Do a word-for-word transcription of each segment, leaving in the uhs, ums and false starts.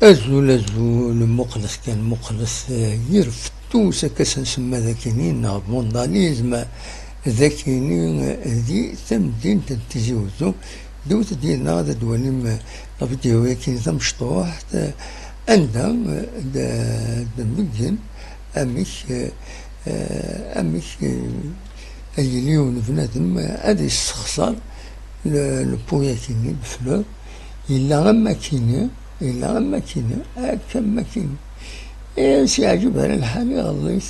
Azul, azul, muqlet kan, muqlet, eh, yir fettus akka s-nsemma d akini, neɣ vandalisme d akini, eh, di tamdint n Tizi Uzzu. Dewwet-d yid-neɣ ad d-walim, eh, la vidéo-yaki tamecṭuḥt, eh, anda, eh, d-, d-nbeggen amek, eh, eh, amek, eh, ay yili yiwen bnadem ad yessexṣer le, le pot-yaki-nni de fleur. Yella am akini, yella am akini, akka am akini. Eh, s-yeɛǧeb ara lḥal, iɣelli-t,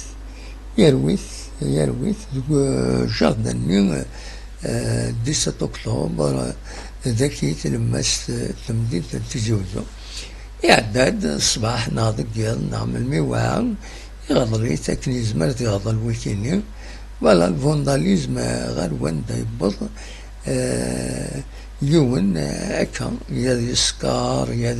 yerwi-t, yerwi-t deg, eh, jardin-nni, eh, dix-sept octobre, eh, daki tlemmast, eh, temdint n Tizi Uzzu. Iɛedda-d ṣṣbeḥ neɣ deg yiḍ neɣ melmi iwɛa, iɣḍel-it akken yezmer ad iɣḍel wikini. Voilà, le vandalisme ɣer wanda yewweḍ, eh, yiwen, eh, akka, yad yeskeṛ, yad,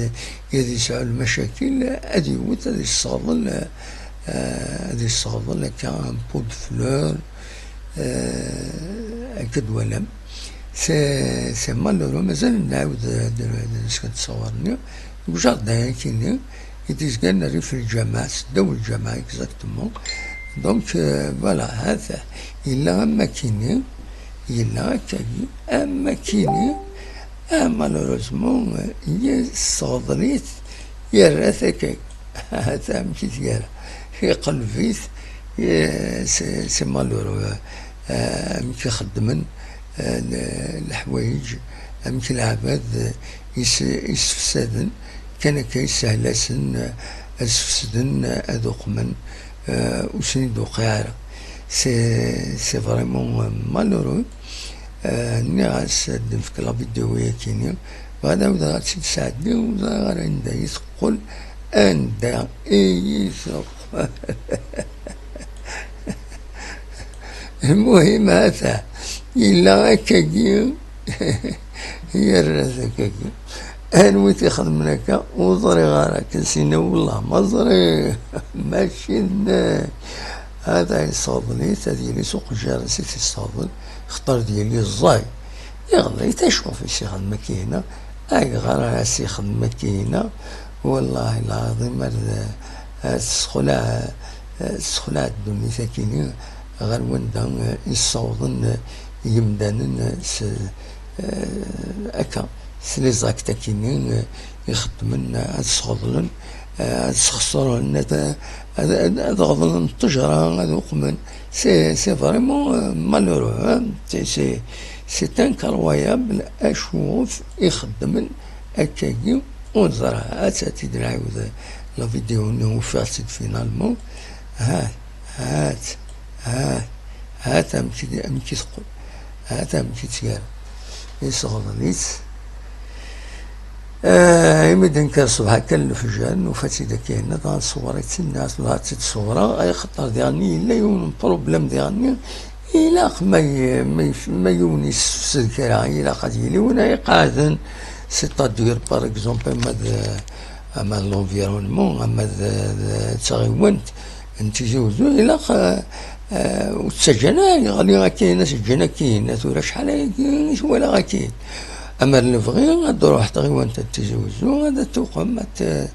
yad yesɛu lmacakil, ad yewwet, ad yesseɣḍel, eh, ad yesseɣḍel akka un pot de fleur, eh, akka d-twalam. C'est, c'est malheureux, mazal nɛawed ad, ad, ad nesken ttṣawar-nni. Deg ujardin-agi-nni i d-izgan rrif n lǧameɛ, seddaw lǧameɛ exactement. Donc, euh, voilà, hata, yella am akini, yella akkagi, am akini, ah, malheureusement, euh, yesseɣḍel-it, yerra-t akkagi. Hata amek i t-yerra, iqelleb-it, eh, c'est, c'est malheureux, euh, amek i xeddmen, eh, le-, leḥwayeǧ, amek leɛbad, eh, is-, isefsaden, kan akka yessehel-asen, eh, ad sfesden, eh, ad uqmen, eh, ur sen-id-tuqiɛ ara. C'est, c'est vraiment, euh, malheureux. Eh, nniɣ-as ad d-nefk la vidéo-yaki-nni, bɣiɣ ad awdeɣ ad tt-id-sɛeddiɣ, ur ẓriɣ ara anda i teqqel, anda i yi-teqqel. Lmuhim, hata, yella akkagi, yerra-t akkagi. Anwa i t-ixedmen akka? Ur ẓriɣ ara, akken s-yenna wellah ma ẓriɣ, mačči d nekk. Hata yesseɣḍel-it, ad yili s uqejjar-is i t-yesseɣḍel, xaṭer ad yili ẓẓay. Iɣḍel-it, acu i s-ixdem akkina? Ayɣer ara s-ixdem akkina? Wallahi lɛaḍim, ar d, ar tessexlaɛ, tessexlaɛ ddunit akini ɣer wanda, eh, i ssawḍen, eh, yimdanen, eh, s, eh, akka, s les actes akini, eh, ixeddmen, eh, ad sɣeḍlen, eh, ad sxeṣren, ad, ad, ad, ad ɣeḍlen ṭṭejra, ad uqmen. C'est, c'est vraiment, euh, malheureux, hein. C'est, c'est, c'est incroyable acu i xeddmen akkagi, ur neẓra. Ad, ad tt-id-nɛiwed la vidéo-nni, ufiɣ-tt-id finalement. Hat, hat, hat, hat amek i, amek i teqqel. Hat amek i tt-yerra. Yesseɣḍel-itt. Eh, imi d-nenker ṣṣbeḥ akka n lefjer, nufa-tt-id akka yenna, dɣa nṣewwer-itt-id, nniɣ-as, "Dɣa ad tt-id-ṣewwreɣ, ay xaṭer diɣen yella yiwen n problème diɣen, ilaq ma y-, ma yef-, ma yiwen yessefsed kra, ilaq ad yili win ay iqeɛden, c'est-à-dire, par exemple, ama d, ama d l'environnement, ama d, d, d taɣiwant n Tizi Uzzu, ilaq, eh, eh, ur ttaǧǧan ara yeɣli akkin, ad t-ǧǧen akkin, tura acḥal ayagi i t-walaɣ akkin." Amer lebɣi ad d-ruḥ tɣiwant n Tizi Uzzu, ad d-tuqem, ad t-,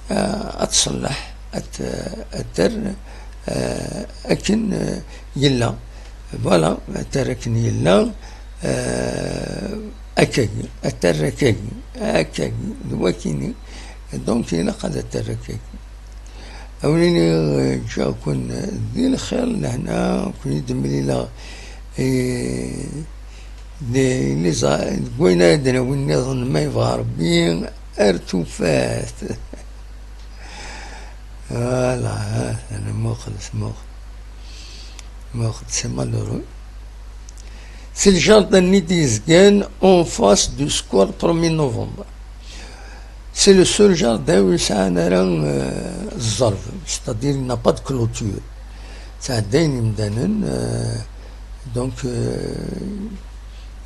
eh, ad tṣelleḥ, ad t-, ad terr, eh, akken, eh, yella. Voilà, ad terr akken yella, eh, akkagi, ad terr akkagi, akkagi, d wakini. Donc, ilaq ad terr akkagi. A win-nni, eh, ǧǧiɣ-ken di lxir, lehna, ken-id-mlileɣ, eh, di, les a-, deg wayen ara d-nawi nniḍen, ma yebɣa Rebbi, ar tufat. Voilà, ha-t-an, muqlet, muqlet. Muqlet, c'est malheureux. C'est le jardin-nni d-yezgan en face du square premier novembre. C'est le seul jardin ur yesɛan ara, euh, zzerb, c'est-à-dire il n'a pas de clôture. Ttɛeddayen imdanen, euh, donc, euh,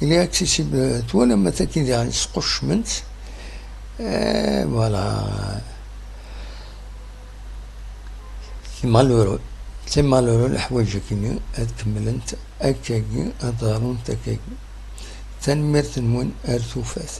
il est accessible, twalam ma taki diɣen squcmen-t. Eh, voilà. C'est malheureux. C'est malheureux, leḥwayeǧ akini ad kemmlent akkagi, ad ḍarunt akkagi. Tanemmirt-nwen, ar tufat.